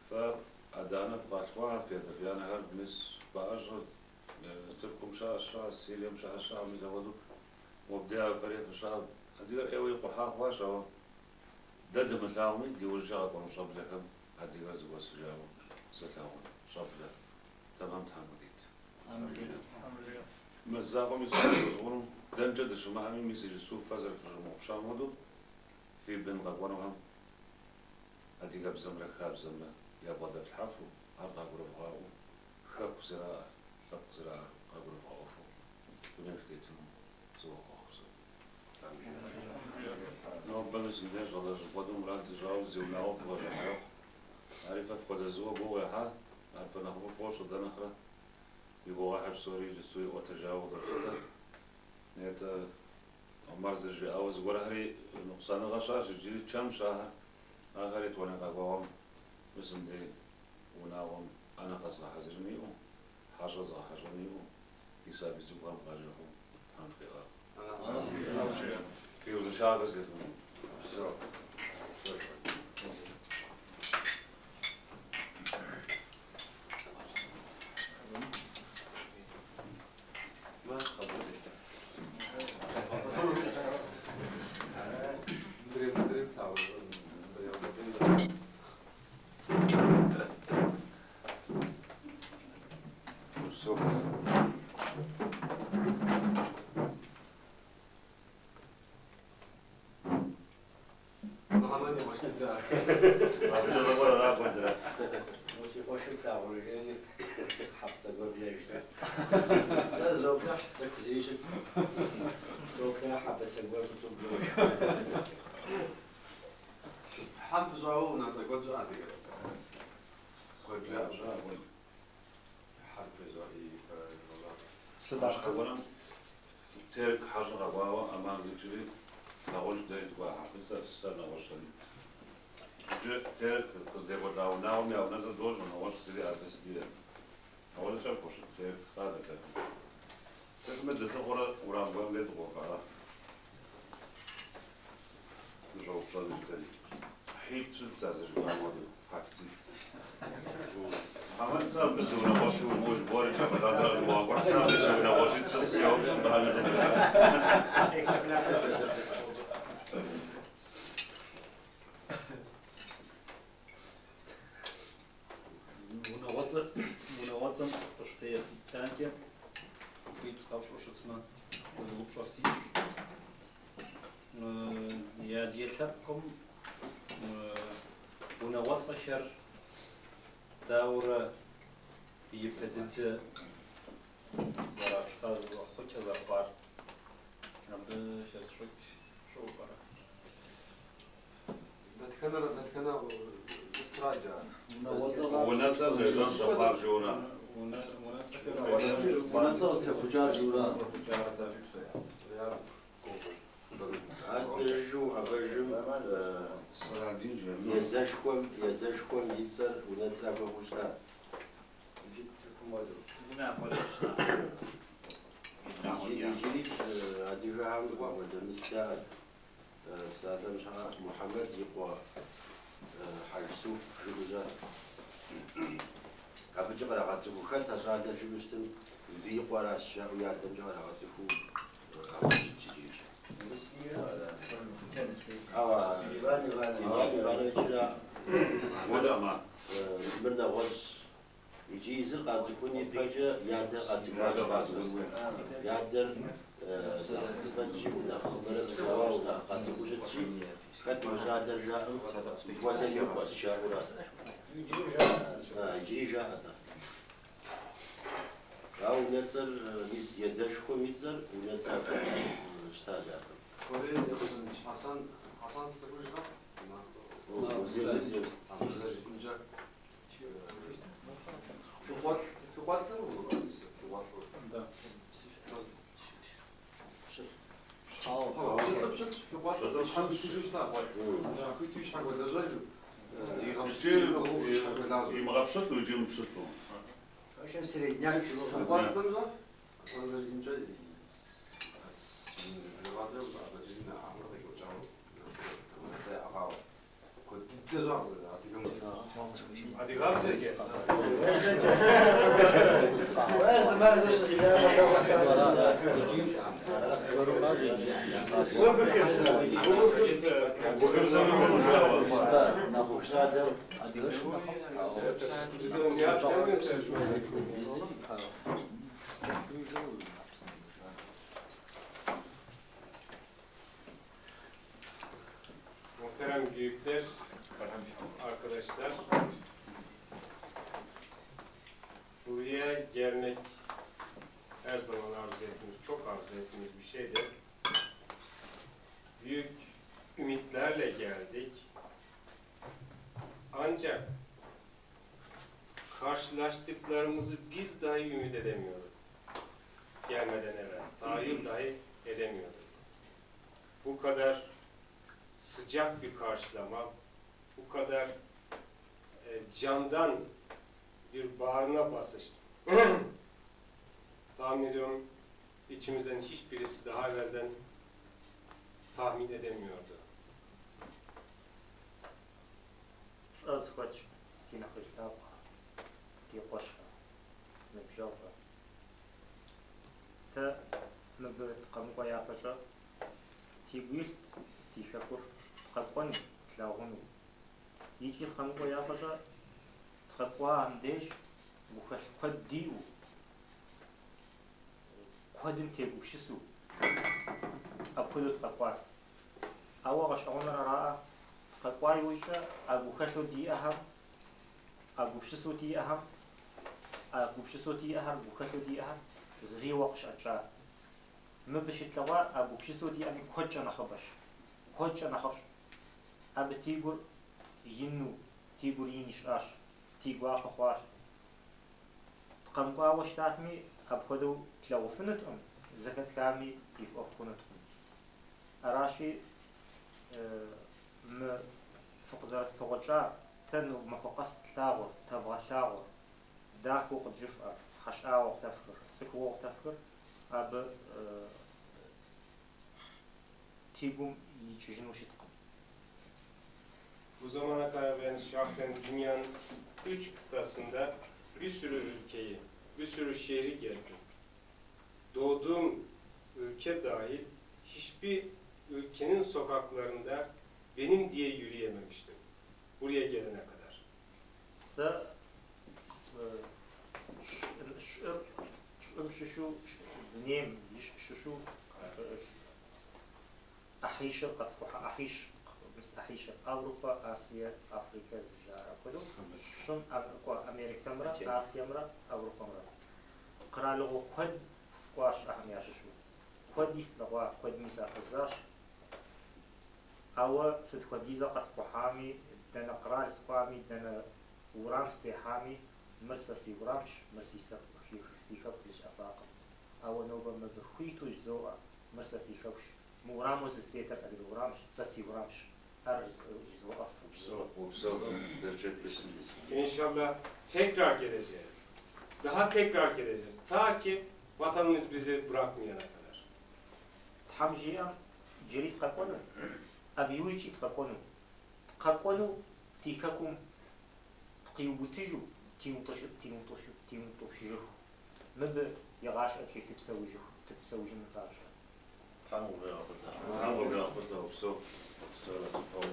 Фэ адэ-анэ фыкъалъхуа, фи адэ-фи анэхэр мис пэӏэщӏэ, Тыркум щыӏэщ, щыӏэщ, Сирием щыӏэщ, щыӏэ, мис апхуэдэу мобдей фэри фыщыӏэ. Адыгэр ӏейуэ икъухьа хъуащ, ауэ дэ дымылъагъуми, ди ужькӏэ къэкӏуэну щӏэблэхэм адыгэр зэхуэсыжауэ зылъагъун щӏэблэ тэмэм Тхьэм къыдит. Мы закъуэм и сыщӏэзгъуну, дэнкӏэ дыщымыӏэми, мис иджысту фэ зэрыфыщымыгъупщам хуэдэу, фи бын къэкӏуэнухэм адыгэбзэмрэ хабзэмрэ ябгъэдэфлъхьэфу, ар къагурывгъаӏуэу, хэку зэраӏэр, лъэпкъ зэраӏэр къагурывгъэӏуэфу дунейм фытетыну сывохъуэхъу псоми. Нобэ мис мыбдеж щӏалэщӏэ куэду мурад зыщӏауэ зи унагъуэ фыкъыщӏыхьэху, ари фэ фхуэдэ зыуэ гугъу ехьа, ар фэ нэхъыфӏу фощӏэ дэ нэхърэ, и гугъуехьыр псори иджысту иӏуэтэжауэ къыдолъытэ. Нетӏэ Умар зэрыжиӏауэ зыгуэрхэри ныкъусаныгъэ щыӏэщ, иджыри чэмщ ахэр, ахэр етӏуанэ къэкӏуэгъуэм мис мыбдей унагъуэм ӏэнэ къэзыгъэхьэзырын иӏэу, хьэщӏэ зыгъэхьэщӏэн иӏэу, и сабий цӏыкӏухэм къажыхьу Тхьэм фыкъигъэхъу. Фи узыншагъэ зетыну. Псэу. Псэу. Псэу. Мухьэмэд и къуэш дыдэ ар. Си къуэшыр плъагъурэ жери хьэпцӏэ гуэр блэжрэ. Сэ зоплъыхь цӏыху зыри щыт. Соплъэ хьэбыцэ гуэр фӏыцӏэу блож. Хьэм пыщӏауэ унэцӏэ куэд щыӏэ адыгэ? Куэд жаӏэ. Хьэм пыщӏа и Сыт гуэрым Терк хьэщӏэ къэкӏуауэ Амман къикӏри нэгъуэщӏ дэри дыкӏуа Хьэфӏыцӏэ, сэ нэгъуэщӏ сэри. Иджы Терк къыздекӏуэлӏа унагъуэм я унэцӏэр дощӏэ, нэгъуэщӏ зыри адрес диӏэкъым. Нэгъуэщӏкӏэ пхуэщыт Терк къалэтэкъым. Сытми дылъыхъуэрэ урам гуэрым дей дыкъоувыӏа. Дыщӏэупщӏэну жытӏэри. Хьитӏ щытщ а зыжыпӏам хуэдэу, хьэфцитӏ. Мухьэмэд, сэ абы зы унагъуэщи умыуэ жыбоӏэри, шоколадыр къыдумыгъэкӏуэхь, сэ абы зы унагъуэщитӏ щыс сеупщӏ мыхьэм и къыдыхьэ. Унагъуэцӏэр унагъуэцӏэм къыщытехъукӏакӏэ хуит сыкъэпщӏу щытмэ, сэ зы упщӏэ сиӏэщ. Адыгэ лъэпкъым унагъуэцӏэхэр дауэрэ ипэ дыдэ зэращта хъукӏэ зэрыхъуар? Абы хэсщӏыкӏ щыӏэу пӏэрэ? Дэтхэнэр дэтхэнэ устраджа? Унэцӏэр къежьэн щӏэхъуар жыура? Унэцӏэхэр Унэцӏэр къызытехъукӏар жыура? Адэжу абэжым Сэрадин жиӏэ. едэшхуэм едэшхуэм и цӏэр унэцӏэ хуэхъуу щыта. Иджы Тыркум хуэдэу. Иджыри адыгэхэм апхуэдэ мыст яӏэт. Псалъэм щхьэ Мухьэмэд и къуэ Хьэжсуф жиӏэу щыӏэт. Абыкӏэ кърагъэцӏыхуу хэт а щӏалэр жиӏэу щытым, мыбы и къуэращ жаӏэу и адэмкӏэ кърагъэцӏыхуу апхуэдэу щытщ иджырикӏ. Ауэ Иван Иванович. Иван Ивановичра Хуэдэ Амман. Мыр нэгъуэщӏ. Иджы езыр къацӏыхун ипэкӏэ и адэр къацӏыхуащ къацӏыху. И адэр нэхъ нэхъыбэрэ псэуауэ нэхъ къацӏыхуу щытщи, хэт мы щӏалэр жаӏэм, мыпхуэдэм и къуэщ жаӏэурэ. Иджыри жаӏэ. Иджыри жаӏэ-тӏэ. Ауэ унэцӏэр, мис едэшхуэм и цӏэр унэцӏэ щытащ япэм. Корей Хьэсэн Хьэсэн цӏыхужрэ? Узир, Узир. Абы зэрыжиӏэмкӏэ лъыкъуэлӏ лъыкъуэлӏыр лъыкъуэлӏыр. Да. Пщылӏыр пщылӏщ, лъыкъуэлӏыр щхьэм щыжу щыта. Хуиту и щхьэ хуэлэжьэжу, Иджы имыгъэпщылӏу, иджы мыпщылӏу. Вообще середняк жиӏэу. Лъыкъуэлӏымрэ Хьэсэн зэрыжиӏэмкӏэ бжыгъэкӏэ абэджым амыр къекӏуэкӏауэ унэцӏэ яӏэгъауэ. Куэд дыдэ Дыдэ щӏа къызэры- адыгэм. Адыгабзэкӏэ? Зы мазэ щызилъагъум, Щӏалэм Muhterem büyükler, arkadaşlar, buraya gelmek her zaman arzu ettiğimiz, çok arzu ettiğimiz bir şeydi. Büyük ümitlerle geldik. Ancak karşılaştıklarımızı biz dahi ümit edemiyorduk. Gelmeden evvel, tahayyül dahi edemiyorduk. Bu kadar sıcak bir karşılama, bu kadar candan bir bağrına basış. Tahmin ediyorum içimizden hiçbirisi daha evvelden tahmin edemiyordu. Пщӏэ зыхуэтщӏ ди нэхъыжь лъапӏэхэр, ди къуэшхэр, ныбжьэгъухэр. Тэ мыбы дыкъэмыкӏуэ япэщӏэ дигу илът ди хэкур дыкъэкӏуэну, тлъагъуну. Икӏи дыкъэмыкӏуэ япэщӏэ дыкъэкӏуам деж гухэлъ куэд диӏэу, куэдым тегупсысу апхуэдэу дыкъэкӏуат. Ауэ гъэщӏэгъуэныр араӏэ, дыкъэкӏуа иужькӏэ а гухэлъу диӏэхэм, а гупсысэу диӏэхэм, а гупсысэу диӏэхэр, гухэлъу диӏэхэр зейуэ къыщӏэкӏа. Мыбы щытлъэгъуар а гупсысэу диӏэми куэдкӏэ нэхъыбэщ, куэдкӏэ нэхъыфӏщ. Абы ди гур ину, ди гур ин ищӏащ, ди гуапэ хъуащ. Дыкъэмыкӏуауэ щытатми, апхуэдэу тлъагъуфынутэкъым, зэхэтхами ди фӏэщ хъунутэкъым. Аращи, мы фыкъызэрытпэгъуэкӏа, тэ махуэ къэс тлъагъур, тэвгъэлъагъур, дахэу къыджыфӏэр, хьэщӏагъэу къытэфхыр, цӏыхугъэу къытэфхыр, абы ди гум икӏыжыну щыткъым. Bu zamana kadar ben şahsen dünyanın 3 kıtasında bir sürü ülkeyi, bir sürü şehri gezdim. Doğduğum ülke dahil hiçbir ülkenin sokaklarında benim diye yürüyememiştim. Buraya gelene kadar. Сэ щӏыр щӏым щыщу дунейм ищӏ щыщу ӏыхьищыр къэскӏухьа, ӏыхьищ, мис ӏыхьищыр Европэ, Асие, Африкэ зыжаӏэр апхуэдэу щӏым кӏуэ Америкэмрэ Асиемрэ Европэмрэ. Къэралыгъуэ куэд скӏуащ ахэм ящыщу. Куэди слъэгъуа, куэдми сахуэзащ. Ауэ сыт хуэдизэ къэскӏухьами, дэнэ къэрал скӏуами, дэнэ урам стехьами, мыр сэ си урамщ, мыр си хэку жысӏэфакъым. Ауэ нобэ мыбы хуиту жызоӏэ, мыр сэ си хэкущ. Мы ураму сызытетыр адыгэ урамщ, сэ си урамщ. Ар жызоӏэф. Упсэу, берчэт бесын. İnşallah tekrar geleceğiz. Daha tekrar geleceğiz. Ta ki vatanımız bizi bırakmayana kadar. Тхьэм жиӏэм иджыри дыкъэкӏуэну, абы иужькӏи дыкъэкӏуэну. Дыкъэкӏуэну ди хэкум дыкъиубыдыжу, димыутӏыпщыжыху. Мыбы игъащӏэкӏи тыпсэужыху, тыпсэужыну папщӏэ. Тхьэм укъигъэхъулӏэ. Тхьэм укъигъэхъулӏэ, упсэу. Упсэу, насыпыфӏэ.